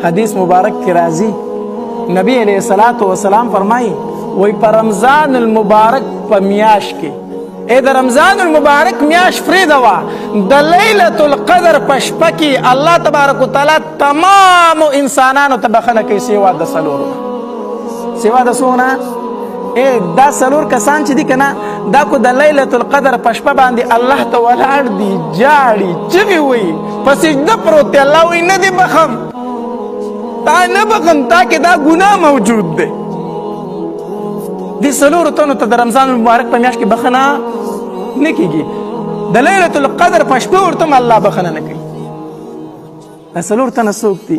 حدیث مبارک کې راځي، نبی علیه الصلاة والسلام فرمایي وایي په رمضان المبارک په میاشت کې، ای د رمضان المبارک میاشت پرېږده وه، د لیلة القدر په شپه کې الله تبارک وتعالی تمامو انسانانو ته بخښنه کوي سوا د څلورو نه. سوا د څو نه؟ ای دا څلور کسان چې دي که نه، دا کو د لیلة القدر په شپه باندې الله ته ولاړ دي، جاړي، چغې وایي، په سجده پروت دی، الله وایي نه دې بخښم، تا نه بخښم، تا کې دا ګناه موجود دی. دې څلورو تنو ته د رمضان المبارک په میاشت کې بخښنه نه کېږي، د لیلة القدر په شپه ورته هم الله بخښنه نه کوي. دا څلور تنه څوک دي؟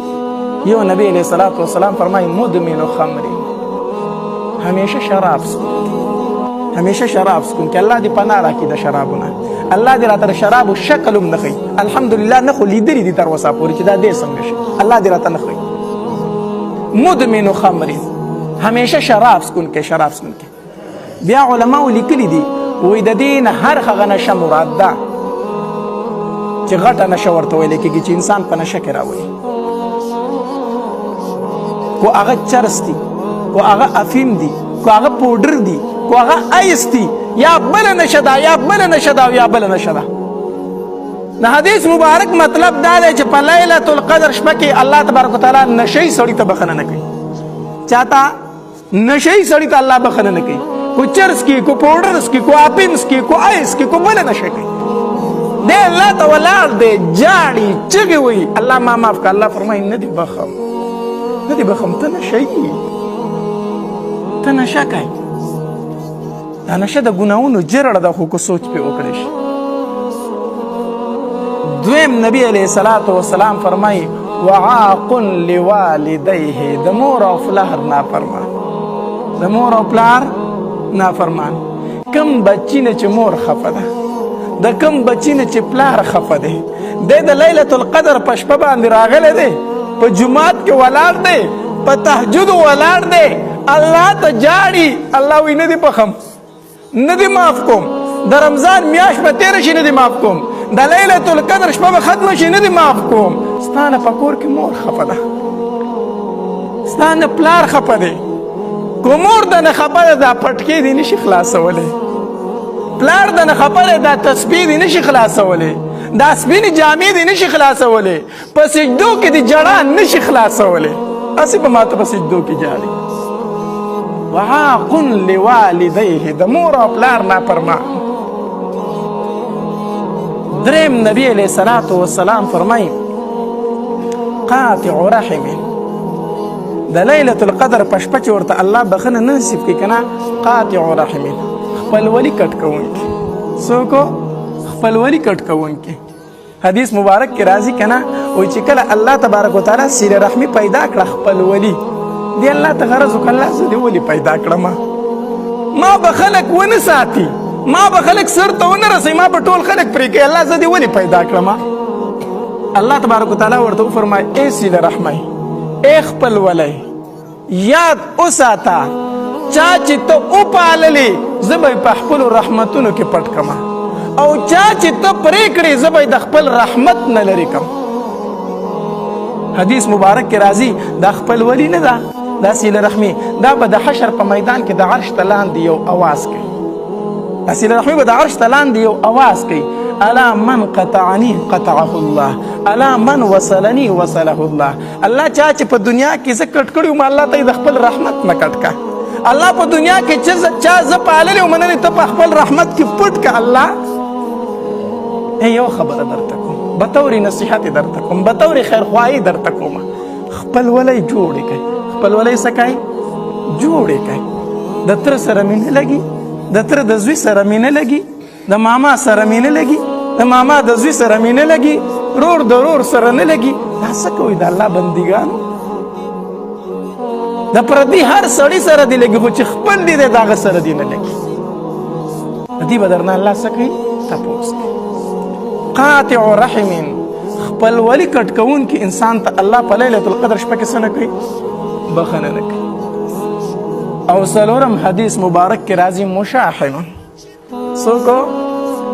یو نبی علیه الصلاة والسلام فرمایي مدمن خمر، همیشه شراب څکونکی، همیشه شراب څکونکی. الله دې پناه راکړي د شرابو نه، الله دې راته د شرابو شکل هم نه ښیي. الحمدلله نه خو لیدلي دي تر اوسه پورې چې دا دې څنګه شي، الله دې راته نه ښیي. مدمن خمر، همیشه شراب څکونکی، شراب څکونکی. بیا علماو لیکلي دي وایي د دې نه هر هغه نشه مراد ده چې غټه نشه ورته ویل کېږي چې انسان په نشه کې راولي، کو هغه چرس دي، کو هغه افیم دي، کو هغه پوډر دي، کو هغه ایس دي، یا بله نشه ده، یا بله نشه ده، یا بله نشه ده. د حدیث مبارک مطلب دا دی چې په لیلة القدر شپه کې الله تبارک وتعالی نشه یي سړي ته بخښنه نه کوي. چاته؟ نشه یي سړي ته الله بخښنه نه کوي. کو چرس کی، کو پوډر سکی، کو اپیم سکی، کو ایس کی، کو بله نشه کوي. دی الله ته ولاړ دی، جاړي، چغې وایي، الله ما معاف کړه. الله فرمایي نه دې بخښم، نه دې بخښم، ته نشه یي، ته نشه کوې. دا نشه د ګناهونو جرړه ده، خو که سوچ پرې وکړی شي. دویم نبی علیه الصلاة والسلام فرمایي وعاق لوالدیه، د مور او پلار نافرمان، د مور او پلار نافرمان. کم بچی نه چې مور خفه ده، د کم بچی نه چې پلار خفه دی، دی د لیلة القدر په شپه باندې راغلی دی، په جومات کې ولاړ دی، په تهجد ولاړ دی، الله ته جاړي، الله وایي نه دې بخښم، نه دې معاف کوم، د رمضان میاشت به تېره شي نه دې معاف کوم، د لیلة القدر شپه به ختمه شي نه دې معاف کوم. ستا نه په کور کې مور خفه ده، ستا نه پلار خفه دی، که مور د نه خفه ده دا پټکې دې نشي خلاصولی، پلار د نه خفه دی دا تسبیح دې نشي خلاصولی، دا سپینې جامې دې نشي خلاصولی، په سجدو کې دې جړا نشي خلاصولی، هسې به ماته په سجدو کې جاړي. وعاق لوالدیه، د مور او پلار نافرمان. دریم نبی علیه الصلاة والسلام فرمایي قاطع رحم، د لیلة القدر په شپه چې ورته الله بخښنه نه نصیب کړي که نه، قاطع رحم، خپلولي کټ کوونکی. څوک؟ خپلولي کټ کوونکی. حدیث مبارک کې راځي که نه، وایي چې کله الله تبارک وتعالی صله رحمي پیدا کړه، خپلولي دی الله ته غرض وکړه، الله زه دې ولې پیدا کړم، ما به خلک ونه ساتي، ما به خلک سر ته ونه رسوي، ما به ټول خلک پرې کوي، الله زه دې ولې پیدا کړم؟ الله تبارک وتعالی ورته وفرمایي ای صله رحمي، ای خپلولی، یاد وساته چا چې ته وپاللې زه به یې په خپلو رحمتونو کې پټ کړم، او چا چې ته پرې کړې زه به یې د خپل رحمت نه لرې کړم. حدیث مبارک کې راځي دا خپلولي نه ده، دا صله رحمي، دا به د حشر په میدان کې د عرش ته لاندې یو اواز کوي. دا صله رحمي به د عرش ته لاندې یو اواز کوي، الا من قطعنی قطعه الله، الا من وصلنی وصله الله. الله چا چې په دنیا کې زه کټ کړی وم، الله ته یې د خپل رحمت نه کټ کړه. الله په دنیا کې چې چا زه پاللی وم، نن ته په خپل رحمت کې پټ کړه. الله یو خبره درته کوم، بطور نصیحت درته کوم، بطور خیرخواهي درته کوم، خپلولۍ جوړې کړئ. خپلولۍ څه کوئ؟ جوړې کړئ. د تره سره مې نه لګي، د تره د زوی سره مې نه لګي، د ماما سره مې نه لګي، د ماما د زوی سره مې نه لګي، رور د رور سره نه لګي. دا څه کوئ د الله بندګانو؟ د پردي هر سړي سره دې لګي، خو چې خپل دې دی د هغه سره دې نه لګي. د دې به درنه الله څه کوي؟ تپوس کوي. قاطع رحم، خپل ولي کټ کوونکي انسان ته الله په لیلة القدر شپه کې څه نه کوي؟ بخښنه نه کوي. او څلورم حدیث مبارک کې راځي مشاحن. څوک؟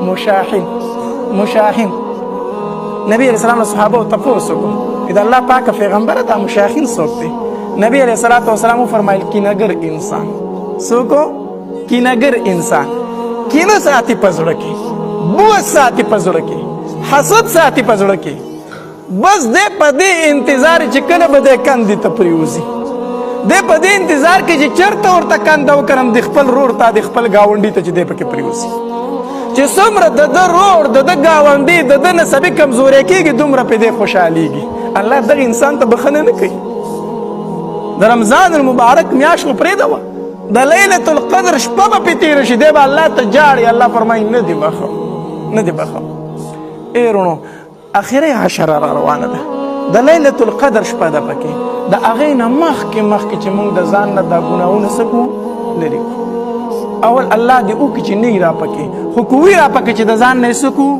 مشاحن. مشاحن. نبی علیہ السلام له صحابو تپوس وکړو، د الله پاک پیغمبر، دا مشاخین څوک دی؟ نبی علیہ الصلوۃ والسلام فرمایل، کینګر انسان. څوک؟ کینګر انسان. کینه ساتي په زړه کې، بغض ساتي په زړه کې، حسد ساتي په زړه کې، بس دې په دې انتظار چې کله به دې کندې ته پریوځي. دې په دې انتظار کې چې چرته ورته کنده وکړم د خپل رور ته، د خپل گاونډي ته، چې دې پکې پریوځي. چې څومره د ده رور، د ده ګاونډي، د ده نسبي کمزوری کېږي، دومره په دې خوشحالېږي. الله دغه انسان ته بخښنه نه کوي. د رمضان المبارک میاشت خو پرېږده وه، د لیلة القدر شپه به پرې تېره شي، دی به الله ته ژاړي. الله فرمایي، نه دې بخښم، نه دې بخښم. ای وروڼو، اخري عشره را روانه ده، د لیلة القدر شپه ده پکې. د هغې نه مخکې مخکې چې موږ د ځان نه دا ګناهونه څه کړو؟ لرې کړو. اول الله دې وکړي چې نه را پکې، خو کوي را پکې چې د ځان نه یې څه کړو.